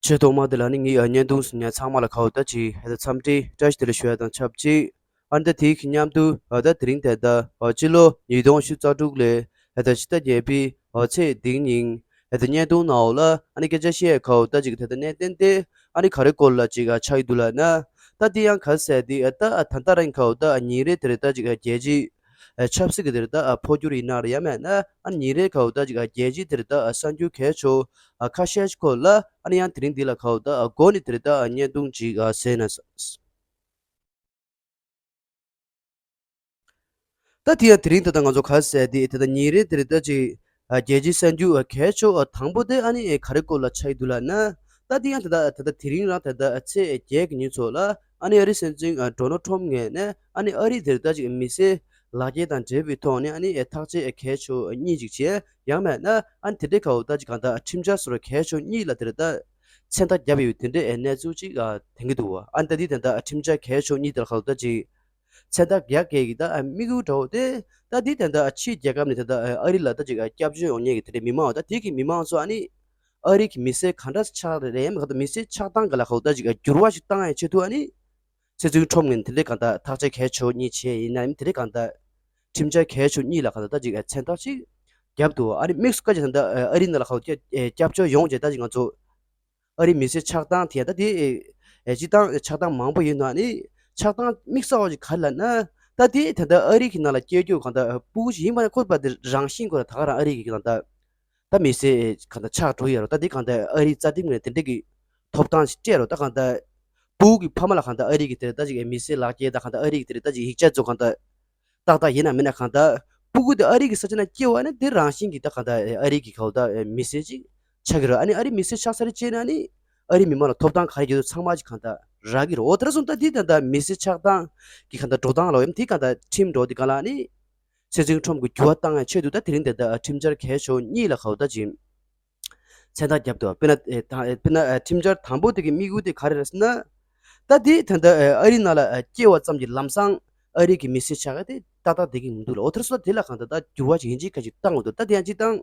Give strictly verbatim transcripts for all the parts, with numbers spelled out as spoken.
ཆེས་ཐོག་མ་དེ་ལ་ནི་ངའི་ཨ་བརྙན་ཐུང་གཟིགས་མཁན་ཚང་མ་ལ་ཁ་བ་ད་ཅིག་ཧེ་ད་འཚམས་འདྲི་བཀྲ་ཤིས་བདེ་ལེགས་ཞུ་ཡ་དང་ཆབས་ཅིག་ཨ་ནི་ད་དེའི་གི་མཉམ་དུ་ཨ་ད་དེ་རིང་དེ་ད་ཨ་སྤྱི་ལོ་ཉིས་སྟོང་ཉི་ཤུ་རྩ་དྲུག་ལོའི་ཧེ་ད་ཕྱི་ཟླ་བརྒྱད་པའི་ཨ་ཚེས་བདུན་ཉིན་ཧེ་ད་བརྙན་ཐུང་ནང་ལ་ཨ་ནི་སྐད་ཆ་བཤད་ཡ་ཁ་བ་ད་ཅིག་དེ་ད་གནད་དོན་དེ་ཨ་ནི་ག་རེ་སྐོར་ལ་ཅིག་ཨ་ཆགས་ཀྱི་འདུག་ལབ་ན། ད་དེ་ཡང་ག་ཟེར་དེ་ཨ་ད་ཨ་ད་ལྟ་རང་ཁ་བ་ད་ཨ་ཉིན་རེ་དེ་རེ་ད་ཅིག་ཨ་རྒྱལ་སྤྱིའི་ཨ་ཆབ་སྲིད་ཀྱི་དེ་རེ་ད་ཨ་འཕོ་འགྱུར་ཡིན་ན་རེད། ཡང་མེད་ན་ཨ་ཉིན་རེ་ཁ་བ་ད་ཅིག་ཨ་རྒྱལ་སྤྱིའི་དེ་རེ་ད་ཨ་གསར་འགྱུར་གལ་ཆེ་ཤོས་ཨ་ཁ་ཤས་ཤིག་སྐོར་ལ་ཨ་ནི་ཡང་དེ་རིང་འདི་ལ་ཁ་བ་ད་ཨ་འགོ་ནས་དེ་རེ་ད་ཨ་བརྙན་ཐུང་ཅིག་ཨ་གཟིགས་ན། ད་དེ་ཡང་དེ་རིང་ད་ལྟ་ང་ཚོ་ག་ཟེར་དེ་དེ་ད་ཉིན་རེ་དེ་རེ་ད་ཅིག་ཨ་རྒྱལ་སྤྱིའི་གསར་འགྱུར་ཨ་གལ་ཆེ་ཤོས་ཨ་དང་པོ་དེ་ཨ་ནི་ཨེ་ག་རེ་སྐོར་ལ་ཆགས་ཀྱི་འདུག་ལབ་ན། ད་དེ་ཡང་ད་ལྟ་ད་ལྟ་དེ་རིང་རང་ད་ལྟ་ཨ་ཚེས་བརྒྱད་ཀྱི་ཉིན་ཚོ་ལ་ཨ་ནི་ཨ་རིའི་སྲིད་འཛིན་ཨ་ཌོ་ནལ་ཊམ་ངོས་ནས་ཨ་ནི་ཨ་རིའི་དེ་རེ་ད་ཅིག་མི་སེར་ལག་འཁྱེར་དང་འབྲེལ་བའི་ཐོག་ནས་ཨ་ནི་ཨེ་ཐག་གཅོད་ཨེ་གལ་ཆེ་ཤོས་གཉིས་ཅིག་བྱས། ཡང་མེད་ན་ཨ་ནི་དེ་འདྲའི་ཁ་བ་ད་ཅིག་གང་ལྟར་ཁྲིམས་འཆར་སོགས་གལ་ཆེ་ཤོས་གཉིས་ལ་དེ་རེ་ད་མཚན་རྟགས་བརྒྱབ་ཡོད་དེ་འདྲའི་ཨེ་གནས་ཚུལ་ཅིག་ཨ་ཐོན་གྱི་འདུག་བ། ཨ་ནི་ད་འདི་ད་ལྟ་ཁྲིམས་འཆར་གལ་ཆེ་ཤོས་གཉིས་དེ་ལ་ཁ་བ་ད་ཅིག་མཚན་རྟགས་རྒྱག་མཁན་གྱི་ད་དམིགས་ཡུལ་འདྲ་བོ་དེ། ད་འདི་ད་ལྟ་ཕྱིའི་རྒྱལ་ཁབ་ནས་ད་ལྟ་ཨ་རི་ལ་ད་ཅིག་སྐྱབས་བཅོལ་ཡོང་མཁན་གྱི་དེ་འདྲའི་མི་མང་བ། ད་དེ་གི་མི་མང་ཚོ་ཨ་ནི་ཨ་རི་གི་མི་སེར་ག་འདྲ་ཆགས་རེད་ཡང་མི་ག་ད་མི་སེར་ཆགས་སྟངས་ག་ལ་ཁ་བ་ད་ཅིག་འགྱུར་བ་ཞིག་བཏང་ཡའི་ཆེད་དུ་ཨ་ནི་སྲིད་འཛིན་ཁྲོམ་ངོས་ནས་དེ་འདྲའི་གང་ལྟར་ཐག་གཅོད་གལ་ཆེ་གཉིས་བྱས་ཡིན་ན་ཡང་དེ་འདྲའི་གང་ལྟར་ཁྲིམས་འཆར་གལ་ཆེ་གཉིས་ལ་གང་ལྟར་ད་ཅིག་མཚན་རྟགས་ཅིག་བརྒྱབ་འདུག་ཨ་ནི་དམིགས་སུ་བཀར་ཅིག་ད་ལྟ་ཨ་རི་ནང་ལ་ཁ་བ་སྐྱབས་བཅོལ་ཡོང་བྱས་ད་ཅིག་ང་ཚོ། ཨ་རིའི་མི་སེར་ཆགས་སྟངས་དེ་ད་དེ་ཨེ་སྤྱིར་བཏང་ཆགས་སྟངས་མང་པོ་ཡོད་ནའང་ནི་ཆགས་སྟངས་དམིགས་བསལ་བ་ཞིག་ག་རེ་ལབ་ན། ད་དེ་ད་ལྟ་ཨ་རི་གི་ནང་ལ་སྐྱེས་རྒྱུ་གང་ལྟར་ཕྲུ་གུ་ཞིག་ཡིན་པ་ན་ཁོ་པ་དེ་རང་བཞིན་ཁོ་རང་ད་ག་རང་ཨ་རི་གི་གང་ལྟར་ད་མི་སེར་གང་ལྟར་ཆགས་འགྲོ་ཡི་ཡོད་རེད། ད་དེ་གང་ལྟར་ཨ་རིའི་རྩ་ཁྲིམས་ནས་དེ་འདྲ་གི་ཐོབ་ཐང་ཞིག་སྤྲད་རེད། ད་གང་ལྟར་ཕྲུ་གུ་གི་ཕ་མ་ལ་གང་ལྟར་ཨ་རི་གི་དེ་ད་ཅིག་མི་སེར་ལག་འཁྱེར་དང་གང་ལྟར་ཨ་རི་གི་དེ་ད་ཅིག་ཡིག་ཆ་ཚོ་གང་ལྟར། ཏག་ཏག་ཡིན་ན་མིན་ན་གང་ལྟར་ཕྲུ་གུ་དེ་ཨ་རི་གི་ས་ཆ་ན་སྐྱེ་བ་ནི་དེ་རང་བཞིན་གྱིས་ད་གང་ལྟར་ཨ་རི་གི་ག་བ་ད་མི་སེར་ཅིག་ཆགས་ཀྱི་རེད། ཨ་ནི་ཨ་རི་མི་སེར་ཆགས་ཚར་རྗེས་ན་ནི་ཨ་རི་མི་མང་ལ་ཐོབ་ཐང་ག་རེ་ཡོད་ཚང་མ་ཅིག་གང་ལྟར་རག་གི་རེད། འོ་དེ་འདྲ་སོང་ད་དེ་ད་ལྟ་མི་སེར་ཆགས་སྟངས་ཀྱི་གང་ལྟར་འགྲོ་སྟངས་ལ་འོ་ཡ་དེ་གང་ལྟར་ཁྲིམས་འགྲོ་དེ་གང་ལ་ནི་སྲིད་འཛིན་ཁྲོམ་གྱི་འགྱུར་བ་བཏང་ཡ་ཆེད་དུ་ད་དེ་རིང་དེ་ལྟར་ཁྲིམས་འཆར་གལ་ཆེ་གཉིས་ལ་ག་བ་ད་ཅིག་མཚན་རྟགས་བརྒྱབ་འདུག་དཔེར་ན་ཨེ་ད་ཨེ་དཔེར་ན་ཨེ་ཁྲིམས་འཆར་དང་པོ་དེ་གི་དམིགས་ཡུལ་དེ་ག་རེ་རེད་ཟེར་ན། ད་དེ་ད་ལྟ་ཨེ་ཨ་རི་ནང་ལ་ཨེ་སྐྱེ་བ་ཙམ་གྱིས་ལམ་སང་ཨ་རི་གི་མི་སེར་ཆགས་ཡ་དེ་ཏག་ཏག་བསྡད་ཀྱི་མི་འདུག་ལ། འོ་དེར་སོ་དེ་ལ་གང་ལྟར་ད་འགྱུར་བ་ཞིག་ཡིན་གཅིག་མིན་གཅིག་བཏང་དགོས་འདུག་ད་དེ་ཡང་སྤྱིར་བཏང་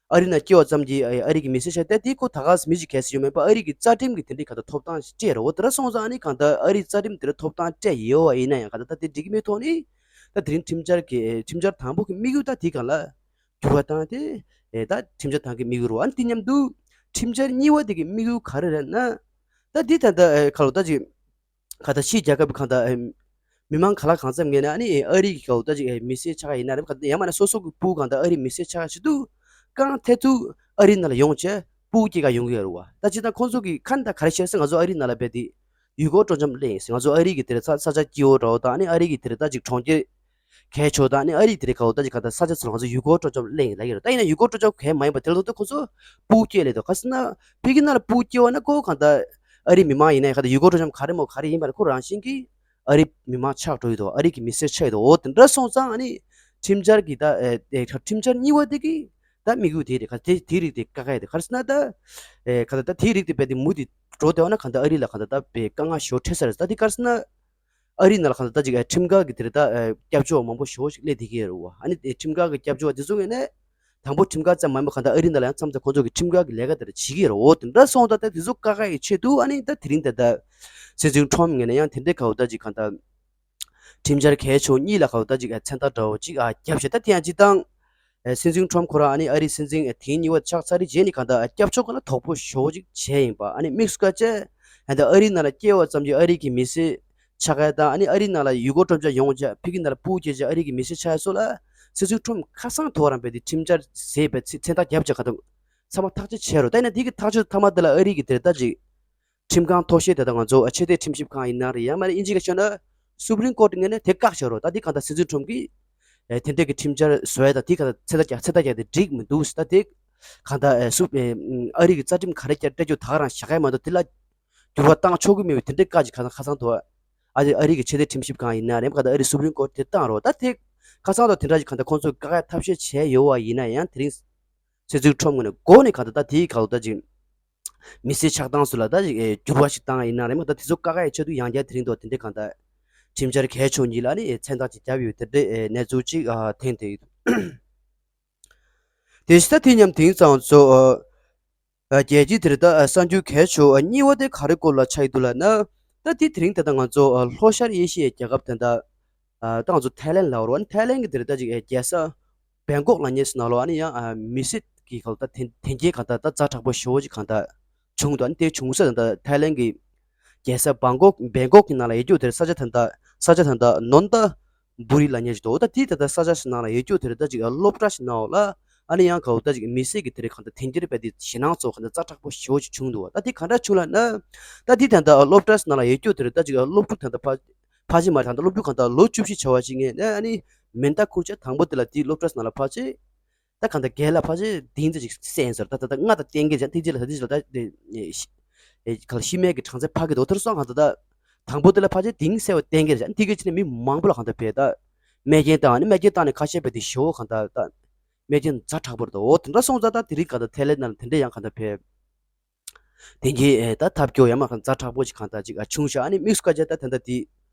ཨ་རི་ནང་སྐྱེ་བ་ཙམ་གྱིས་ཨེ་ཨ་རི་གི་མི་སེར་ཆགས་ཡ་དེ་ཁོ་ད་ག་སེ་མི་གཅིག་གལ་སྲིད་ཡོད་མེད་པ་ཨ་རི་གི་རྩ་ཁྲིམས་ཀྱི་དེ་འདྲའི་གང་ལྟར་ཐོབ་ཐང་ཞིག་སྤྲད་རེད། འོ་དེ་འདྲ་སོང་ཙང་ཨ་ནི་གང་ལྟར་ཨ་རིའི་རྩ་ཁྲིམས་དེ་འདྲ་ཐོབ་ཐང་སྤྲད་ཡོད་པ་ཡིན་ན་ཡང་གང་ལྟར་ད་དེ་འགྲིག་གི་མེད་ཐོག་ནས་ད་དེ་རིང་ཁྲིམས་འཆར་གྱི་ཁྲིམས་འཆར་དང་པོ་གི་དམིགས་ཡུལ་ད་དེ་གང་ལ། འགྱུར་བ་བཏང་སྟེ། ཨེ་ད་ཁྲིམས་འཆར་དང་གི་དམིགས་ཡུལ་རོ། ཨ་ནི་དེ་མཉམ་དུ་ཁྲིམས་འཆར་གཉིས་པ་དེ་གི་དམིགས་ཡུལ་ག་རེ་རེད་ན། ད་འདི་ད་ལྟ་ཨེ་ཁ་ལོ་ད་ཅིག་ག་ད་ཕྱིའི་རྒྱལ་ཁབ་གང་ད་ཨེ་མི་མང་ག་ལ་གང་འཚམ་ངེས་ན་ཨ་ནི་ཨེ་ཨ་རི་གི་ཁ་ལོ་ད་ཅིག་ཨེ་མི་སེར་ཆགས་ཡིན་ན་རེད། ག་ད་ཡང་མ་ན་སོ་སོ་གི་ཕྲུ་གུ་གང་ད་ཨ་རི་མི་སེར་ཆགས་ཆེད་དུ་གང་ཐད་དུ་ཨ་རི་ནང་ལ་ཡོང་བྱས་ཕྲུ་གུ་སྐྱེ་ག་ཡོང་གི་ཡོད་རེད་བ། ད་ཅི་ད་ཁོང་ཚོ་གི་ཁ་ནས་ད་ག་རེ་བཤད་ཟེར་ང་ཚོ་ཨ་རི་ནང་ལ་བས་ཏེ་ཡུལ་སྐོར་སྤྲོ་འཆམ་གླེང་ཡིན་ཟེར། ང་ཚོ་ཨ་རི་གི་དེར་ས་ས་ཆ་སྐྱིད་པོ་འདྲ་བོ་དང་ཨ་ནི་ཨ་རི་གི་དེར་ད་ཅིག་གྲོང་ཁྱེར་གལ་ཆེ་བོ་དང་ཨ་ནི་ཨ་རི་དེ་རིང་ག་བོ་ད་ཅིག་ག་ད་ས་ཆ་ཚོ་ང་ཚོ་ཡུལ་སྐོར་སྤྲོ་འཆམ་གླེང་ལ་ཡོད་རེད། ད་ཡིན་ན་ཡུལ་སྐོར་སྤྲོ་འཆམ་གལ་མ་ཡིན་པ་དེ་ལ་ད་ཁོ་ཚོ་ཕྲུ་གུ་སྐྱེ་ལེ་དོ་ག་ཟེར་ན་ཕ་གི་ནང་ལ་ཕྲུ་གུ་སྐྱེ་བ་ན་ཁོ་གང་ད་ཨ་རི་མི་མང་ཡིན་ན་ཡང་ག་ད་ཡུལ་སྐོར་སྤྲོ་འཆམ་ག་རེ་མོ་ག་རེ་ཡིན་པ་ན་ཁོ་རང་བཞིན་གྱིས་ཨ་རི་མི་མང་ཆགས་འགྲོ་ཡི་དོ། ཨ་རི་གི་མི་སེར་ཆགས་ཡི་དོ། འོ་དེ་འདྲ་སོང་ཙང་ཨ་ནི་ཁྲིམས་འཆར་གྱི་ད་ཨེ་ཁྲིམས་འཆར་གཉིས་པ་དེ་གི་ད་དམིགས་ཡུལ་དེ་རེད། ག་དེ་དེ་རིགས་དེ་བཀག་ཡ་དེ་ག་རེ་ཟེར་ན་ད་ཨེ་ག་ད་ད་དེ་རིགས་དེ་བས་དེ་མུ་དེ་འགྲོ་བསྡད་པ་ན་ག་ད་ཨ་རི་ལ་ག་ད་ད་བས་དཀའ་ངལ་ཞོ་འཕྲད་ས་རེད། ད་དེ་ག་རེ་ཟེར་ན། ཨ་རི་ནང་ལ་གང་ལྟར་ད་ཅིག་ཨ་ཁྲིམས་འགལ་གྱི་དེ་རེད་ད་ཨ་སྐྱབས་བཅོལ་བ་མང་པོ་ཞེ་པོ་ཞིག་སླེབས་བསྡད་ཀྱི་ཡོད་རེད་བ། ཨ་ནི་དེ་ཁྲིམས་འགལ་གྱི་སྐྱབས་བཅོལ་བ་དེ་ཚོ་ངོས་ནས་དང་པོ་ཁྲིམས་འགལ་ཙམ་མ་ཡིན་པར་གང་ལྟར་ཨ་རི་ནང་ལ་ཡང་མཚམས་མཚམས་ཁོང་ཚོ་གི་ཁྲིམས་འགལ་གྱི་ལས་ཀ་དེ་འདྲ་བྱེད་ཀྱི་ཡོད་རེད། འོ་དེ་འདྲ་སོང་ཙང་ད་དེ་ཚོ་བཀག་ཡའི་ཆེད་དུ་ཨ་ནི་ད་དེ་རིང་དེ་ད་སྲིད་འཛིན་ཁྲོམ་ངོས་ནས་ཡང་དེ་འདྲའི་ག་བོ་ད་ཅིག་གང་ལྟར་ཁྲིམས་འཆར་གལ་ཆེ་བོ་གཉིས་ལ་ག་བོ་ད་ཅིག་ཨ་མཚན་རྟགས་འདྲ་བོ་ཅིག་ཨ་བརྒྱབ་བྱས། ད་དེ་ཡང་སྤྱིར་བཏང་ཨེ་སྲིད་འཛིན་ཁྲོམ་ཁོ་རང་ཨ་ནི་ཨ་རིའི་སྲིད་འཛིན་ཨེ་ཐེངས་གཉིས་པ་ཆགས་ཚར་རྗེས་ནས་གང་ལྟར་ཨེ་སྐྱབས་བཅོལ་སྒང་ལ་དོགས་པ་ཞེ་པོ་ཅིག་བྱས་ཡིན་པ། ཨ་ནི་དམིགས་སུ་བཀར་བྱས་ཨ་ནི་ཨ་རིའི་ནང་ལ་སྐྱེས་པ་ཙམ་གྱིས་ཨ་རི་གི་མི་སེར་ཆགས་ཡ་དང་ཨ་ནི་ཨ་རིའི་ནང་ལ་ཡུལ་སྐོར་སྤྲོ་འཆམ་ཡོང་བྱས་ཕ་གི་ནང་ལ་ཕྲུ་གུ་སྐྱེས་བྱས་ཨ་རི་གི་མི་སེར་ཆགས་ཡ་སོགས་ལ་སྲིད་འཛིན་ཁྲོམ་ཁ་སང་དུ་རང་བས་དེ་ཁྲིམས་འཆར་ཟེར་བའི་ཚེ་མཚན་རྟགས་བརྒྱབ་བྱས་གང་ལྟར་ཚང་མ་ཐག་གཅོད་བྱས་རོ། ད་ཡིན་ན་དེ་གི་ཐག་གཅོད་མཐའ་མ་དེ་ལ་ཨ་རི་གི་དེ་ལྟ་ཅིག་ཁྲིམས་ཁང་མཐོ་ཤོས་དེ་དག་ང་ཚོ་ཆེས་མཐོའི་ཁྲིམས་ཞིབ་ཁང་ཡིན་ན་རེད། ཡང་མིན་ན་དབྱིན་ཇི་སྐད་ཤོད་ན་Supreme Court ངོས་ནས་དེ་བཀག་བཞག་རོགས། ད་དེ་གང་ལྟར་སྲིད་འཛིན་ཁྲོམ་གྱིས་ཨེ་དེ་འདྲས་ཀྱི་ཁྲིམས་འཆར་བཟོ་ཡ་དང་དེ་གང་ལྟར་ཚེ་ད་རྒྱག་ཚེ་ད་རྒྱག་དེ་འགྲིག་མི་འདུག་ད་དེ་གང་ལྟར་ཨེ་སུ་ཨེ་ཨ་རི་གི་རྩ་ཁྲིམས་ག་རེ་བསྐྱར་སྤྲད་རྒྱུ་ད་ག་རང་བཞག་གི་མ་འདུག་དེ་ལ་འགྱུར་བ་བཏང་ཆོག་གི་མེད་པའི་དེ་འདྲས་བཀག་ཅིག་ཁ་སང་ཁ་སང་དུ་ཨ་རི་ཨ་རི་གི་ཆེས་མཐོའི་ཁྲིམས་ཞིབ་ཁང་ཡིན་ན་རེད། གང་ལྟར་ཨ་རི་Supreme Court དེ་བཏང་རོགས། ད་དེ་ཁ་སང་དུ་དེ་འདྲ་ཅིག་གང་ལྟར་ཁོང་ཚོས་བཀག་ཡ་ཐབས་ཤེས་བྱས་ཡོད་པ་ཡིན་ན་ཡང་དེ་རིང་སྲིད་འཛིན་ཁྲོམ་ངོས་ནས་འགོ་ནས་གང་ལྟར་ད་དེའི་གང་ལྟར་ཅིག་མི་སེར་ཆགས་སྟངས་སུ་ལ་ད་ཅིག་ཨེ་འགྱུར་བ་ཞིག་བཏང་ཡིན་ན་རེད་མ་གཏོགས་དེ་ཚོ་བཀག་ཡའི་ཆེད་དུ་ཡང་བསྐྱར་དེ་རིང་དུ་དེ་འདྲའི་གང་ལྟར་ཁྲིམས་འཆར་གལ་ཆེ་གཉིས་ལ་ནི་མཚན་རྟགས་ཅིག་བརྒྱབ་ཡོད་དེ་འདྲའི་ཨེ་གནས་ཚུལ་ཅིག་ཨ་ཐོན་བསྡད་ཡོད། དེ་བཞིན་ད་དེ་མཉམ་དེང་སང་ཚོ་ ཨ་རྒྱལ་སྤྱི་དེར་ད་ཨ་གསར་འགྱུར་གལ་ཆེ་བ་གཉིས་པ་དེ་ག་རེ་སྐོར་ལ་ཆགས་ཡོད་འདུག་ལབ་ན། ད་དེ་དེ་རིང་ད་ལྟ་ང་ཚོ་ཨ་ལྷོ་ཤར་ཨེ་ཤི་ཡའི་རྒྱལ་ཁབ་དེ་འདྲ། ཨ་ད་ང་ཚོ་ཐའི་ལན་ལབ་རོགས། ཐའི་ལན་གྱི་དེ་རེད་ད་ཅིག་ཨེ་རྒྱལ་ས་བེང་ཀོག་ལབ་མཁན་ཟེར་ན་ལོ། ཨ་ནི་ཡང་ཨ་མི་སེར་གྱི་ག་ལ་ད་དེ་དེ་འགྱེད་གང་ལྟར་ད་ཛ་དྲག་པོ་ཞེ་པོ་ཅིག་གང་ལྟར་བྱུང་འདུག་ཨ་ནི་དེ་བྱུང་ས་ད་ལྟ་ཐའི་ལན་གྱི་རྒྱལ་ས་བང་ཀོག་བེང་ཀོག་གི་ནང་ལ་ཡོད་རྒྱུ་དེར་ས་ཆ་ད་ལྟ་ས་ཆ་ད་ལྟ་ནོན་ཏ་བུ་རི་ལབ་མཁན་ཞིག་འདུག་ད་དེ་ད་ལྟ་ས་ཆ་ཞིག་ནང་ལ་ཡོད་རྒྱུ་དེར་ད་ཅིག་སློབ་གྲྭ་ཞིག་ནང་ལ། ཨ་ནི་ཡང་ག་ལ་ད་ཅིག་མི་སེར་གྱི་དེ་རེད་གང་ལྟར་དེ་འགྱེད་རེད་པས་དེ་ཞེད་སྣང་ཚོ་གང་ལྟར་ཛ་དྲག་པོ་ཞེ་པོ་ཅིག་བྱུང་འདུག་ད་དེ་གང་འདྲ་བྱུང་ལབ་ན། ད་དེ་ད་ལྟ་སློབ་གྲྭ་ཞིག་ནང་ལ་ཡོད་རྒྱུ་དེར་ད་ཅིག་སློབ་ཕྲུག་ད་ལྟ་ཕ་ཕ་ཤི་མ་ད་ལྟ་སློབ་ཕྲུག་གང་ལྟར་ལོ་བཅུ་བཞི་བྱ་བ་ཞིག་ངས་ནས་ཨ་ནི་མེ་མདའ་ཁུར་ཆ་དང་པོ་དེ་ལ་དེའི་སློབ་གྲྭ་ནང་ལ་ཕར་ཆེ། ད་གང་ལྟར་རྒན་ལགས་ཕར་ཆེ་དེང་ཙམ་ཅིག་བསད་ཡིན་ཟེར། ད་ད་ད་ང་ད་བསྟན་གྱི་ཅང་ཐིག་ཅི་ལ་ད་ཐིག་ཅི་ལ་ད་ཨེ་ཤི་ཨེ་ག་ལ་ཤི་རྨས་ཀྱི་གྲངས་ཚད་ཕར་གི་འདུག་དེར་སོང་གང་ལྟར་ད་དང་པོ་དེ་ལ་ཕར་ཆེ་དེང་བསད་པ་བསྟན་གྱི་ཅང་ཐིག་གི་ཅི་ནས་མི་མང་པོ་ལ་གང་ལྟར་བས་ད་རྨས་སྐྱོན་བཏང་ནས་རྨས་སྐྱོན་བཏང་ནས་ཁ་ཤས་བས་དེ་ཞེ་པོ་གང་ལྟར་ད་རྨས་སྐྱོན་ཛ་དྲག་པོ་རེད་འདུག་འོ་དེ་འདྲ་སོང་ཙང་ད་དེ་རིང་གང་ལྟར་ཐའི་ལན་ནང་ལ་དེ་འདྲ་ཡང་གང་ལྟར་བས། དེ་གའི་ཨེ་ད་ཐབས་སྐྱོ་ཡ་མ་གང་ཛ་དྲག་པོ་ཅིག་གང་ལྟར་ཅིག་ཨ་བྱུང་ཤག་ཨ་ནི་དམིགས་སུ་བཀར་བྱས་ད་ད་ལྟ་དེ་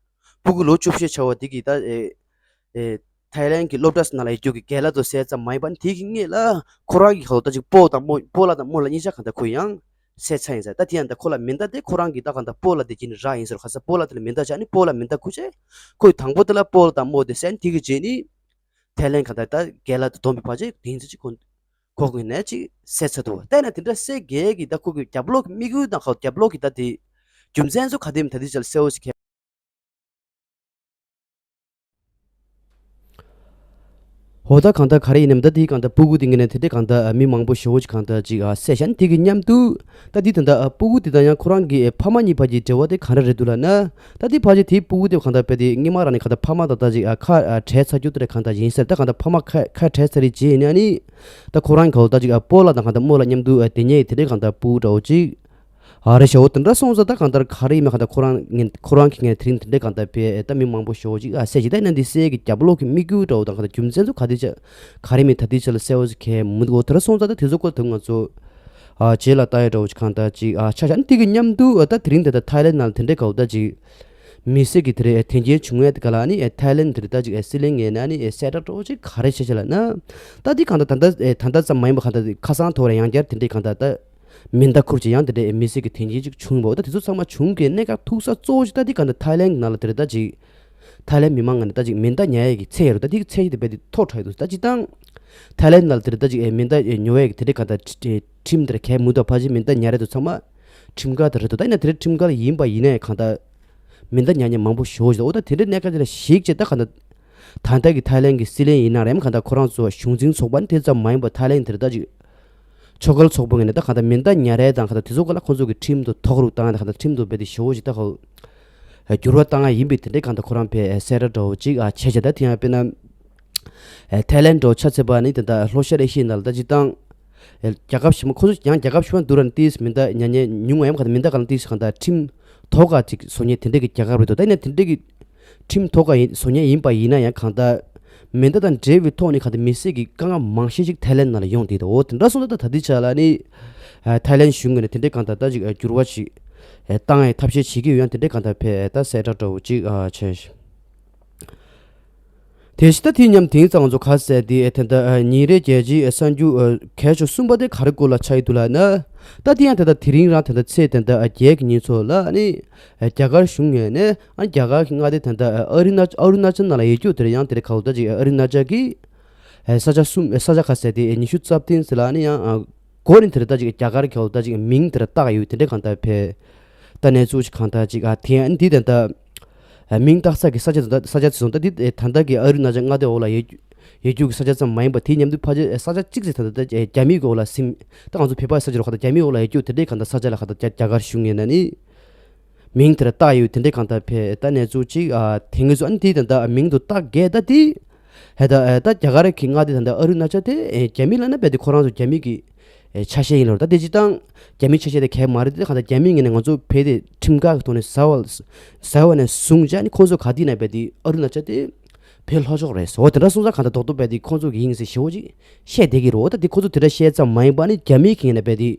སྤུ་གུ་ལོ་བཅུ་བཞི་བྱ་བ་དེ་གིས་ད་ཨེ་ཨེ་ཐའི་ལན་གྱི་སློབ་གྲྭ་ནང་ལ་ཡོད་རྒྱུ་གི་རྒན་ལགས་ཚོ་བསད་ཙམ་མ་ཡིན་པ་ནི་དེ་གི་སྔོན་ལ་ཁོ་རང་གི་ཧོ་ད་ཅིག་སྤོ་དང་རྨོ་སྤོ་ལགས་དང་རྨོ་ལགས་གཉིས་ཆ་གང་ལྟར་ཁོ་ཡང་བསད་ཚར་ཡིན་ཟེར། ད་དེ་ཡང་ད་ཁོ་ལ་མེ་མདའ་དེ་ཁོ་རང་གི་ད་གང་ལྟར་སྤོ་ལགས་དེ་གྱིས་ནི་རག་ཡིན་ཟེར། ཁ་ས་སྤོ་ལགས་དེ་ལ་མེ་མདའ་བྱས་ནི་སྤོ་ལགས་མེ་མདའ་ཁུར་བྱས་ཁོས་དང་པོ་དེ་ལ་སྤོ་ལགས་དང་རྨོ་དེ་བསད་ནི་དེ་གི་རྗེས་ནི་ཐའི་ལན་གང་ལྟར་ད་རྒན་ལགས་དེ་བསྡོམས་པའི་བར་ཆད་དེ་ཚོ་ཅིག་ཁོ་ཁོག་ངོས་ནས་ཅིག་བསད་ཚར་འདུག་དེ་ན་དེ་འདྲ་བསད་རྒྱལ་གྱི་ད་ཁོ་གི་རྒྱབ་ལོག་གི་དམིགས་ཡུལ་དང་ཁོ་རྒྱབ་ལོག་གི་ད་དེ་རྒྱུ་མཚན་ཚོ་ག་དེ་མིན་ད་དེ་ཅིག་གསལ་བོ་ཞིག་ཁེལ། ཧོ་ད་གང་ལྟར་ག་རེ་ཡིན་ནམ། ད་དེ་གང་ལྟར་སྤུ་གུ་དེ་ངོས་ནས་དེ་འདྲ་གང་ལྟར་མི་མང་པོ་ཞེ་པོ་ཅིག་གང་ལྟར་ཅིག་བསད་ཤག་དེ་གི་མཉམ་དུ་ད་དེ་ད་ལྟ་སྤུ་གུ་དེ་དང་ཡང་ཁོ་རང་གི་ཕ་མ་གཉིས་བར་གྱི་འབྲེལ་བ་དེ་ག་འདྲ་རེད་འདུག་ལབ་ན། ད་དེ་ཕལ་ཆེར་དེའི་སྤུ་གུ་དེ་གང་ལྟར་བས་དེ་སྔོན་མ་རང་ནས་གང་ལྟར་ཕ་མ་དང་ད་ཅིག་ཨ་ཁ་ཨ་བྲལ་ཚར་རྒྱུ་དེ་འདྲ་གང་ལྟར་ཡིན་ཟེར། ད་གང་ལྟར་ཕ་མ་ཁ་ཁ་བྲལ་ཚར་རེད་ཅེས་ཡིན་ན་ནི། ད་ཁོ་རང་གི་ད་ཅིག་ཨ་སྤོ་ལགས་དང་གང་ལྟར་རྨོ་ལགས་མཉམ་དུ་ཨ་དེ་ཉིད་དེ་འདྲའི་གང་ལྟར་སྤུ་གུ་འདྲ་བོ་ཅིག་ཨ་རེད་ཤག་འོ་དེ་འདྲ་སོང་ཙང་ད་གང་ལྟར་ག་རེ་ཡིན་མིན་གང་ལྟར་ཁོ་རང་ངན་ཁོ་རང་གི་ངན་དེ་རིང་དེ་འདྲའི་གང་ལྟར་བས་ད་མི་མང་པོ་ཞེ་པོ་ཅིག་ཨ་བསད་ཅིག་ད་ཡིན་ན་འདི་བསད་ཀྱི་རྒྱབ་ལོགས་ཀྱི་དམིགས་ཡུལ་འདྲ་བོ་དང་གང་ལྟར་རྒྱུ་མཚན་ཚོ་ག་དེ་ཆ་ག་རེ་མིན་ད་དེ་ཆ་ལ་གསལ་བོ་ཅིག་གས་མི་འདུག་འོ་དེ་འདྲ་སོང་ཙང་ད་དེ་ཚོ་སྐོར་དུ་ང་ཚོ་ཨ་རྗེས་ལ་ལྟ་ཡ་འདྲ་བོ་ཅིག་གང་ལྟར་ཅིག་ཨ་ཆ་ཤག་དེ་གི་མཉམ་དུ་ཨ་ད་དེ་རིང་དེ་ད་ཐའི་ལན་ནང་ལ་དེ་འདྲའི་ག་བོ་ད་ཅིག་མི་སེར་གྱི་དེ་རེད་དོན་རྐྱེན་བྱུང་ཡས་དེ་ག་ལ་ནི་ཐའི་ལན་དེ་རེད་ད་ཅིག་སྲིད་བློན་ངོས་ནས་ནི་གསལ་བསྒྲགས་འདྲ་བོ་ཅིག་ག་རེ་བྱས་བྱས་ལབ་ན། ད་འདི་གང་ལྟར་ད་ལྟ་ད་ལྟ་ཙམ་མ་ཡིན་པ་གང་ལྟར་ཁ་སང་ཐོག་རེ་ཡང་བསྐྱར་དེ་འདྲའི་གང་ལྟར་ད་མེ་མདའ་ཁུར་ཅིག་ཡང་དེ་འདྲའི་མི་སེར་གྱི་དོན་རྐྱེན་ཅིག་བྱུང་བ། ད་དེ་ཚོ་ཚང་མ་བྱུང་གི་གནད་འགག་ཐུག་ས་གཙོ་བོ་ཅིག་ད་འདི་གང་ལྟར་ཐའི་ལན་གྱི་ནང་ལ་དེ་རེད་ད་ཅིག་ཐའི་ལན་མི་མང་ངོས་ནས་ད་ཅིག་མེ་མདའ་ཉར་ཡས་ཀྱི་ཚད་ཡོད་རེད། ད་འདི་གི་ཚད་གཞི་དེ་རྦད་དེ་མཐོ་དྲགས་ཡོད་འདུག་ད་སྤྱིར་བཏང་ཐའི་ལན་ནང་ལ་དེ་རེད་ད་ཅིག་མེ་མདའ་ཉོ་ཡས་ཀྱི་དེ་འདྲའི་གང་ལྟར་ཁྲིམས་དེར་གལ་མི་འདུག་ཕལ་ཆེར་མེ་མདའ་ཉར་ཡས་དེ་ཚང་མ་ཁྲིམས་འགལ་དེ་རེད་འདུག་ད་ཡིན་ན་དེ་རིང་ཁྲིམས་འགལ་ཡིན་པ་ཡིན་ནའི་གང་ལྟར་མེ་མདའ་ཉར་མཁན་མང་པོ་ཞེ་པོ་ཞིག་འདུག་འོ་ད་དེ་འདྲའི་གནད་འགག་དེ་ལ་གཞིགས་བྱས་ད་གང་ལྟར་ད་ལྟ་གི་ཐའི་ལན་གྱི་སྲིད་བློན་ཡིན་ན་རེད་མ་གང་ལྟར་ཁོ་རང་ཚོ་གཞུང་འཛིན་ཚོགས་པ་ནི་དེ་ཙམ་མ་ཡིན་པ་ཐའི་ལན་དེ་རེད་ད་ཅིག་ཆོས་འགལ་ཚོགས་པ་ངོས་ནས་ད་གང་ལྟར་མེ་མདའ་ཉར་ཡས་དང་གང་ལྟར་དེ་ཚོ་ག་ལ་ཁོ་ཚོ་གི་ཁྲིམས་དུ་དོགས་རུ་བཏང་ཡས་དང་གང་ལྟར་ཁྲིམས་དུ་རྦད་དེ་ཞེ་པོ་ཞིག་ད་ག་འགྱུར་བ་བཏང་ཡས་ཡིན་པའི་དེ་འདྲའི་གང་ལྟར་ཁོ་རང་ཕའི་གསལ་བསྒྲགས་འདྲ་བོ་ཅིག་བྱས་བྱས་ད་དེ་ཡང་དཔེར་ན། ཐའི་ལན་འདྲ་བོ་ཆ་མཚོན་པ་ནི་དེ་འདྲ་ལྷོ་ཤར་ཨེ་ཤི་ཡའི་ནང་ལ་ད་སྤྱིར་བཏང་རྒྱལ་ཁབ་ཞིག་མ་ཁོ་ཚོ་ཡང་རྒྱལ་ཁབ་ཞིག་མ་འདུག་ར་ནི་ཏིས་མེ་མདའ་ཉར་མཁན་ཉུང་བ་ཡང་གང་ལྟར་མེ་མདའ་གང་ལ་ཏིས་གང་ལྟར་ཁྲིམས་དོགས་པ་ཅིག་བཟོ་མཁན་དེ་འདྲ་གི་རྒྱལ་ཁབ་རེད་འདུག་ད་ཡིན་ན་དེ་འདྲ་གི་ཁྲིམས་དོགས་པ་ཡིན་བཟོ་མཁན་ཡིན་པ་ཡིན་ན་ཡང་གང་ལྟར་མེ་མདའ་དང་འབྲེལ་བའི་ཐོག་ནས་གང་ལྟར་མི་སེར་གྱི་དཀའ་ངལ་མང་ཤོས་ཤིག་ཐའི་ལན་ནང་ལ་ཡོང་བསྡད་འདུག་འོ་དེ་འདྲ་སོང་ཙང་ད་ད་ལྟའི་ཆ་ལ་ནི་ཐའི་ལན་གཞུང་ངོས་ནས་དེ་འདྲའི་གང་ལྟར་ད་ཅིག་འགྱུར་བ་ཞིག་བཏང་ཡའི་ཐབས་ཤེས་བྱེད་ཀྱི་ཡོད་ཡང་དེ་འདྲའི་གང་ལྟར་ཕའི་ད་གསལ་བསྒྲགས་འདྲ་བོ་ཅིག་བྱས། དེ་བཞིན་ད་དེའི་མཉམ་དེང་སང་ང་ཚོ་ག་ཟེར་དེ་ད་ལྟ་ཉིན་རེའི་རྒྱལ་སྤྱིའི་གསར་འགྱུར་གལ་ཆེ་གསུམ་པ་དེ་ག་རེ་སྐོར་ལ་ཆགས་ཡོད་འདུག་ལབ་ན། ད་དེ་ཡང་ད་ལྟ་དེ་རིང་རང་ད་ལྟ་ཚེས་ད་ལྟ་བརྒྱད་ཀྱི་ཉིན་ཚོ་ལ་ནི་རྒྱ་གར་གཞུང་ངོས་ནས་རྒྱ་གར་གྱི་མངའ་སྡེ་ད་ལྟ་ཨ་རུ་ན་ཨ་རུ་ན་ཅལ་ནང་ལ་ཡོད་རྒྱུ་དེར་ཡང་དེར་ག་ལ་ད་ཅིག་ཨ་རུ་ན་ཅལ་གྱི་ས་ཆ་གསུམ་ས་ཆ་ག་ཟེར་དེ་ཉི་ཤུ་རྩ་བདུན་ཟེར་ལ་ནི་ཡང་། གོ་རིམ་དེར་ད་ཅིག་རྒྱ་གར་གྱི་འོག་ད་ཅིག་མིང་དེར་བཏགས་ཡོད་དེ་འདྲ་གང་ལྟར་ཕའི་ད་གནས་ཚུལ་ཅིག་གང་ལྟར་ཅིག་ཨ་དེ་ཡང་འདི་ད་ལྟ་མིང་བཏགས་ས་གི་ས་ཆ་ད་ས་ཆ་དེ་སོང་ད་འདི་ད་ལྟ་གི་ཨ་རུ་ན་ཅལ་མངའ་སྡེ་འོག་ལ་ཡོད་ཡོད་རྒྱུ་གི་ས་ཆ་ཙམ་མ་ཡིན་པ་དེའི་མཉམ་དུ་ཕལ་ཆེར་ས་ཆ་གཅིག་ཙམ་ད་ལྟ་རྒྱ་མི་གི་འོག་ལ་སིམ་ད་ང་ཚོ་བོད་པ་ས་ཆ་རུ་ག་ད་རྒྱ་མི་འོག་ལ་ཡོད་རྒྱུ་དེ་འདྲའི་གང་ལྟར་ས་ཆ་ལ་ག་ད་རྒྱ་རྒྱ་གར་གཞུང་ངོས་ནས་ནི་མིང་དེར་བཏགས་ཡོད་དེ་འདྲའི་གང་ལྟར་ཕའི་ད་གནས་ཚུལ་ཅིག་ཨ་དེ་ངེས་སུ་ཨ་ནི་དེ་ད་ལྟ་མིང་དུ་བཏགས་གས་ད་དེ། ཧེ་ད་ཨེ་ད་རྒྱ་གར་གྱི་མངའ་སྡེ་ད་ལྟ་ཨ་རུ་ན་ཅལ་དེ་ཨེ་རྒྱ་མི་ལབ་ན་རྦད་དེ་ཁོ་རང་ཚོ་རྒྱ་མི་གི་ཨེ་ཆ་ཤས་ཡིན་ལབ་རེད། ད་དེ་སྤྱིར་བཏང་རྒྱ་མི་ཆ་ཤས་དེ་གས་མ་རེད་དེ། གང་ལྟར་རྒྱ་མི་ངོས་ནས་ང་ཚོ་བོད་དེ་ཁྲིམས་འགལ་གྱི་ཐོག་ནས་ཟ་བ་ཟ་བ་ནས་བཟུང་བྱས་ནི་ཁོ་ཚོ་ག་དུས་ན་རྦད་དེ་ཨ་རུ་ན་ཅལ་དེ་བོད་ལྷོ་ཕྱོགས་རེད་ཟེར། འོ་དེ་འདྲ་སོང་ཙང་གང་ལྟར་རྡོག་རྡོག་རྦད་དེ་ཁོ་ཚོ་གི་ཡིན་ཟེར་ཞེ་པོ་ཅིག་བཤད་བསྡད་ཀྱི་རེད། འོ་ད་དེ་ཁོ་ཚོ་དེ་འདྲ་བཤད་ཙམ་མ་ཡིན་པ་ནི་རྒྱ་མི་གི་ངོས་ནས་རྦད་དེ།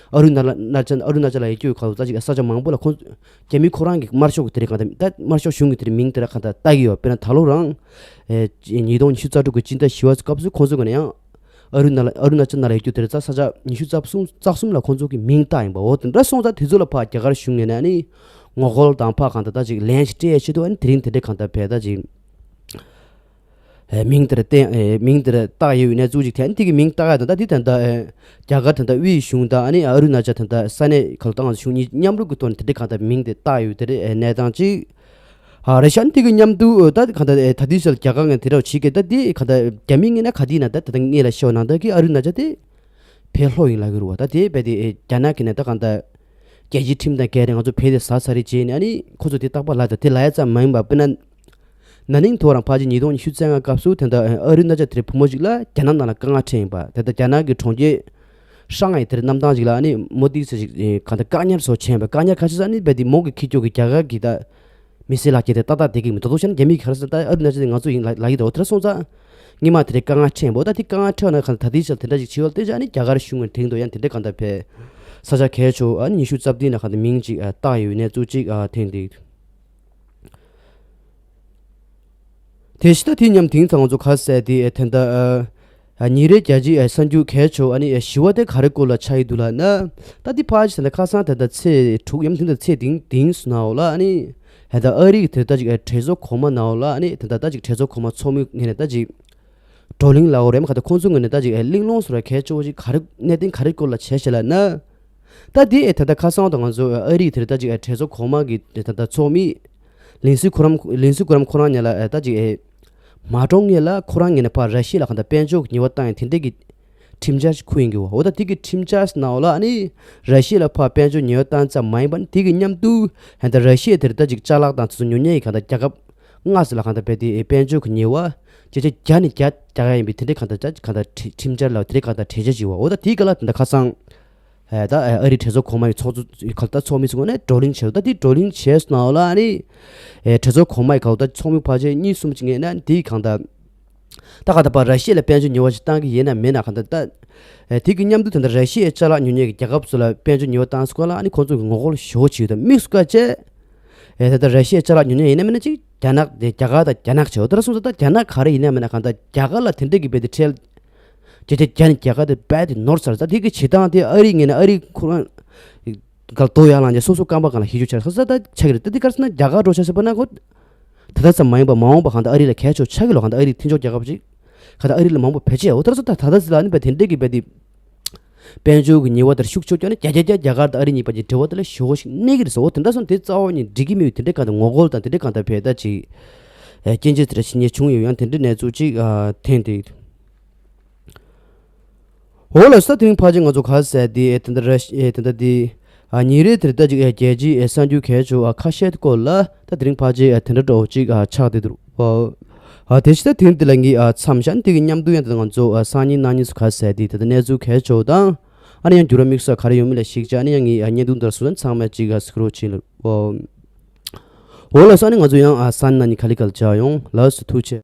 ཨ་རུ་ན་ལ་ན་ཅལ་ཨ་རུ་ན་ཅལ་ལ་ཡོད་རྒྱུ་ག་ལ་ད་ཅིག་ས་ཆ་མང་པོ་ལ་ཁོང་རྒྱ་མི་ཁོ་རང་གི་དམར་ཤོག་གི་དེ་རིང་གང་ལྟར་ད་དམར་ཤོག་གཞུང་གི་དེ་རིང་མིང་དེ་ར་གང་ལྟར་བཏགས་ཀྱི་ཡོད། དཔེར་ན་ད་ལོ་རང་ཨེ་ཉིས་སྟོང་ཉི་ཤུ་རྩ་དྲུག་གི་སྤྱི་ཟླ་བཞི་པ་སྐབས་སུ་ཁོང་ཚོ་གི་ནས་ཡང་ ཨ་རུ་ན་ཨ་རུ་ན་ཅལ་ནང་ལ་ཡོད་རྒྱུ་དེ་རེད། ས་ཆ་ཉི་ཤུ་རྩ་གསུམ་རྩ་གསུམ་ལ་ཁོང་ཚོ་གི་མིང་བཏགས་ཡིན་པ། འོ་དེ་འདྲ་སོང་ཙང་དེ་ཚོ་ལ་ཕར་རྒྱ་གར་གཞུང་ངོས་ནས་ཨ་ནི་ངོ་རྒོལ་དང་ཕར་གང་ལྟར་ད་ཅིག་ལན་ཞིག་སྤྲད་ཡས་ཆེད་དུ་ཨ་ནི་དེ་རིང་དེ་འདྲའི་གང་ལྟར་བས་ད་ཅིག་ཨེ་མིང་དེར་བསྟན་ཨེ་མིང་དེར་བཏགས་ཡོད་པའི་གནས་ཚུལ་ཅིག་ཐོན། དེ་གི་མིང་བཏགས་ཡ་དང་ད་དེ་ད་ལྟ་ཨེ་རྒྱ་གར་ད་ལྟ་དབུས་གཞུང་དང་ཨ་ནི་ཨ་རུ་ན་ཅལ་ད་ལྟ་ས་གནས་ག་ལ་ཏང་གཞུང་གཉིས་མཉམ་རུབ་ཀྱི་ཐོག་ནས་དེ་འདྲའི་གང་ལྟར་མིང་དེ་བཏགས་ཡོད་དེ་རེད། ཨེ་གནས་སྟངས་ཅིག་ཨ་རེད་ཤག་དེ་གི་མཉམ་དུ་ད་གང་ལྟར་ཨེ་ད་དེ་ཞལ་རྒྱ་གར་ངས་དེ་འདྲ་བྱེད་ཀྱི་ད་དེ་གང་ལྟར་རྒྱ་མི་ངོས་ནས་ག་དེ་ཡིན་ན་ད་ད་ལྟ་ངས་ལ་ཤོད་ནང་ད་གི་ཨ་རུ་ན་ཅལ་དེ་བལ་ལྷོ་ཡིན་ལབ་ཀྱི་རེད་བ། ད་དེ་བས་དེ་ཨེ་རྒྱ་ནག་གི་ནས་ད་གང་ལྟར་རྒྱལ་སྤྱིའི་ཁྲིམས་དང་འགལ་ཏེ་ང་ཚོ་བལ་དེ་ཟ་ཚར་རེད་བྱས་ནས་ཨ་ནི་ཁོ་ཚོ་དེ་རྟག་པར་ལབ་ད་དེ་ལབ་ཡ་ཙམ་མ་ཡིན་པ། དཔེར་ན་ན་ནིང་ཐོ་རང་ཕལ་ཆེར་ཉིས་སྟོང་ཉི་ཤུ་རྩ་ལྔ་སྐབས་སུ་དེ་འདྲ་ཨ་རུ་ན་ཅལ་དེར་བུ་མོ་ཞིག་ལ་རྒྱ་ནག་ནང་ལ་དཀའ་ངལ་འཕྲད་ཡིན་པ། དེ་ལྟར་རྒྱ་ནག་གི་གྲོང་ཁྱེར་ཧྲང་ཧའེ་དེར་གནམ་ཐང་ཞིག་ལ་ཨ་ནི་མོ་དི་ཟེར་ཞིག་ཨེ་གང་ལྟར་བཀག་ཉར་སོགས་བྱས་པ། བཀག་ཉར་ག་ཚོད་ཟེར་ནི་བས་དེ་མོ་གི་ཁྱི་སྐྱོ་གི་རྒྱ་གར་གི་ད་མི་སེར་ལག་ཁྱེར་དེ་ཏག་ཏག་བསྡད་ཀྱི་མི་འདུག་དོག་བྱས་ན་རྒྱ་མི་ག་རེ་ཟེར་ད་ཨ་རུ་ན་ཅལ་དེ་ང་ཚོ་ཡིན་ལ་ལ་ཡི་འདུག་དེ་སོང་ཙང་སྔོན་མ་དེ་རེད་དཀའ་ངལ་འཕྲད་ཡིན་པ། ད་དེ་དཀའ་ངལ་འཕྲད་ན་གང་ལྟར་ད་དེ་ཞལ་དེ་འདྲ་ཞིག་བྱེད་པ་དེ་ཅག་ཨ་ནི་རྒྱ་གར་གཞུང་ངོས་དེང་དུ་ཡང་དེ་འདྲའི་གང་ལྟར་བས་ས་ཆ་གལ་ཆེ་ཨ་ནི་ཉི་ཤུ་རྩ་བདུན་ལ་གང་ལྟར་མིང་ཅིག་ཨ་བཏགས་ཡོད་གནས་ཚུལ་ཅིག་ཨ་ཐོན་འདུག་དེ་བཞིན་ད་དེ་མཉམ་དེང་སང་ང་ཚོ་ག་ཟེར་དེ་ཨེ་དེ་འདྲ་ཨ་ཨ་ཉིན་རེ་རྒྱལ་སྤྱིའི་ཨེ་གསར་འགྱུར་གལ་ཆེ་ཨ་ནི་ཨེ་ཞི་བ་དེ་ག་རེ་སྐོར་ལ་ཆགས་ཡི་འདུག་ལབ་ན། ད་དེ་ཕལ་ཆེར་ད་ཁ་སང་ད་ད་ཚེས་དྲུག་ཡམ་དེ་འདྲ་ཚེས་དེང་དེང་སུ་ནའོ་ལ་ཨ་ནི་ཨེ་ད་ཨ་རི་གི་དེ་ད་ཅིག་ཨེ་གྲོས་ཚོགས་གོང་མ་ནའོ་ལ་ཨ་ནི་དེ་འདྲ་ད་ཅིག་གྲོས་ཚོགས་གོང་མ་ཚོགས་མི་ངོས་ནས་ད་ཅིག་བགྲོ་གླེང་ལ་འོ་རེམ་ཁ་ད་ཁོང་ཚོ་ངོས་ནས་ད་ཅིག་ཨེ་གླེང་སློང་སོགས་ལ་གལ་ཆེ་བོ་ཅིག་ག་རེ་གནད་དོན་ག་རེ་སྐོར་ལ་བྱས་ཤག་ལབ་ན། ད་དེ་ཨེ་ད་ལྟ་ཁ་སང་དང་ང་ཚོ་ཨ་རིའི་དེར་ད་ཅིག་ཨེ་གྲོས་ཚོགས་གོང་མ་གི་ད་ལྟ་ཚོགས་མི་ལིན་སི་གྷོ་རམ་ལིན་སི་གྷོ་རམ་ཁོ་རང་ཉིད་ལ་ཨེ་ད་ཅིག་ཨེ་མ་གྲོངས་སྔོན་ལ་ཁོ་རང་ངོས་ནས་ཕར་ར་ཤི་ཡ་ལ་གང་ལྟར་དཔལ་འབྱོར་གྱི་ཉེས་པ་བཏང་ཡང་དེ་འདྲས་ཀྱི་ཁྲིམས་འཆར་ཞིག་འཁུར་ཡིན་གྱི་འོ། འོ་ད་དེ་གི་ཁྲིམས་འཆར་ནང་ལ་ཨ་ནི་ར་ཤི་ཡ་ལ་ཕར་དཔལ་འབྱོར་ཉེས་པ་བཏང་ཙམ་མ་ཡིན་པར་དེ་གི་མཉམ་དུ་ཨེ་ད་ར་ཤི་ཡ་དེར་ད་ཅིག་ཅ་ལག་དང་དེ་ཚོ་ཉོ་མཁན་གྱི་གང་ལྟར་རྒྱལ་ཁབ་ལྔ་ཙམ་ལ་གང་ལྟར་བས་དེ་ཨེ་དཔལ་འབྱོར་གྱི་ཉེས་པ་ཇེ་ཆེ་བརྒྱ་ནས་བརྒྱ་རྒྱག་ཡ་ཡིན་པའི་དེ་འདྲས་གང་ལྟར་ཅ་གང་ལྟར་ཁྲི་ཁྲིམས་འཆར་ལ་དེ་འདྲས་གང་ལྟར་གྲོས་འཆར་ཅིག་འོ། འོ་ད་དེའི་སྐབས་ལ་ད་ལྟ་ཁ་སང་ཨེ་ད་ཨེ་ཨ་རིའི་གྲོས་ཚོགས་གོང་མ་ཡི་ཚོགས་གཙོ་ག་ལ་ད་ཚོགས་མི་ཚོ་ངོས་ནས་བགྲོ་གླེང་བྱས་སོང་ལ་ཨ་ནི་ཨེ་གྲོས་ཚོགས་གོང་མ་ཡི་ག་ལ་ད་ཚོགས་མི་ཕལ་ཆེར་གཉིས་གསུམ་ཅིག་ངོས་ནས་དེའི་གང་ལྟར་ད་ག་ད་པ་ར་ཤི་ཡ་ལ་དཔལ་འབྱོར་ཉེས་པ་ཞིག་བཏང་གི་ཡིན་ན་མེད་ན་གང་ལྟར་ད་ཨེ་དེ་གི་མཉམ་དུ་ད་ལྟ་ར་ཤི་ཡའི་ཅ་ལག་ཉོ་མཁན་གྱི་རྒྱལ་ཁབ་ཚོ་ལ་དཔལ་འབྱོར་ཉེས་པ་བཏང་སོང་ལ་ཨ་ནི་ཁོང་ཚོ་གི་ངོ་རྒོལ་ཞེ་པོ་བྱས་ཡོད། ད་དམིགས་སུ་བཀར་བྱས་ཨེ་ད་ལྟ་ར་ཤི་ཡའི་ཅ་ལག་ཉོ་མཁན་ཡིན་ན་མིན་ན་ཅིག་རྒྱ་ནག་དེ་རྒྱ་གར་དང་རྒྱ་ནག་བྱས། འོ་ད་ར་སོང་ཙང་ད་རྒྱ་ནག་ག་རེ་ཡིན་ན་མིན་ན་གང་ལྟར་རྒྱ་གར་ལ་དེ་འདྲས་ཀྱི་དཔེ་དེ་ཁྲལ་ཇེ་ཆེ་བརྒྱ་ནས་རྒྱ་གར་དེ་རྦད་དེ་ནོར་ཚར་ས། དེ་གི་བྱེད་སྟངས་དེ་ཨ་རི་ངོས་ནས་ཨ་རི་ཁོ་རང་ག་ལ་དོ་ཡར་ལངས་ཀྱང་སོ་སོ་རྐང་པ་སྒང་ལ་ཧི་ཇུ་ཆར་ས་ས་ད་ཆགས་ཀྱི་རེད། ད་དེ་ག་རེ་ཟེར་ན་རྒྱ་གར་འགྲོ་ཆ་ཟེར་པ་ན་ཁོ་ད་ལྟ་ཙམ་མ་ཡིན་པ་མ་འོངས་པ་གང་ལྟར་ཨ་རི་ལ་གལ་ཆེ་ཆགས་ཀྱི་ལོ། གང་ལྟར་ཨ་རི་མཐུན་ཕྱོགས་རྒྱལ་ཁབ་ཅིག་གང་ལྟར་ཨ་རི་ལ་མང་པོ་བེད་སྤྱད་འོ། ད་ར་སོ་ད་ད་ལྟ་ཟེར་ལ་ནི་བས་དེ་འདྲས་ཀྱི་བས་དེ་དཔལ་འབྱོར་གྱི་ཉེས་པ་དེར་ཤུགས་ཆེ་བསྐྱོན་ནས་རྒྱ་རྒྱ་རྒྱ་རྒྱ་གར་དང་ཨ་རི་གཉིས་བར་གྱི་འབྲེལ་བ་དེ་ལ་ཞེ་པོ་ཞིག་གནོད་ཀྱི་རེད་ཟེར། འོ་དེ་འདྲ་སོང་དེ་རྩ་བ་ཉིད་འགྲིག་གི་མེད་པའི་དེ་འདྲས་གང་ལྟར་ངོ་རྒོལ་དང་དེ་འདྲས་གང་ལྟར་བས་ད་ཅིག་ཨེ་སྐྱོན་བརྗོད་དེ་འདྲ་བྱེད་མཁན་བྱུང་ཡོད། ཡང་དེ་འདྲའི་གནས་ཚུལ་ཅིག་ཨ་ཐོན་འདུག་འོ་ལགས་སོ། ད་དེ་རིང་ཕལ་ཆེར་ང་ཚོ་ག་ཟེར་དེ་ཨེ་དེ་འདྲ་ར་ཤི་ཨེ་དེ་འདྲ་དེ་ཨ་ཉིན་རེ་དེར་ལྟ་ཅིག་ཨེ་རྒྱལ་སྤྱིའི་ཨེ་གསར་འགྱུར་གལ་ཆེ་བ་ཁ་ཤས་སྐོར་ལ་ད་དེ་རིང་ཕལ་ཆེར་ཨེ་དེ་འདྲ་འདྲ་བོ་ཅིག་ཨ་ཆགས་བསྡད་འདུག་ཨ་དེ་བཞིན་ད་དེ་རིང་འདི་ལ་ངས་ཨ་མཚམས་བཞག་དེ་གི་མཉམ་དུ་ཡང་ད་ང་ཚོ་ཨ་སང་ཉིན་གནངས་ཉིན་སུ་ག་ཟེར་དེ་ད་ལྟ་གནས་ཚུལ་གལ་ཆེ་བ་དང་ཨ་ནི་ཡང་འགྱུར་བ་དམིགས་བསལ་ག་རེ་ཡོང་མིན་ལ་གཞིགས་བྱས་ཨ་ནི་ཡང་ངས་ཨ་བརྙན་ཐུང་འདིར་སུ་ཚང་མས་ཅིག་ཨ་གཟིགས་རོགས་བྱེད། འོ་ལགས་སོ། ཨ་ནི་ང་ཚོ་ཡང་ཨ་སང་ཉིན་གནངས་ཉིན་ག་ལེ་ག་ལེ་མཇལ་ཡོང་། ལགས་སོ། ཐུགས་རྗེ་ཆེ།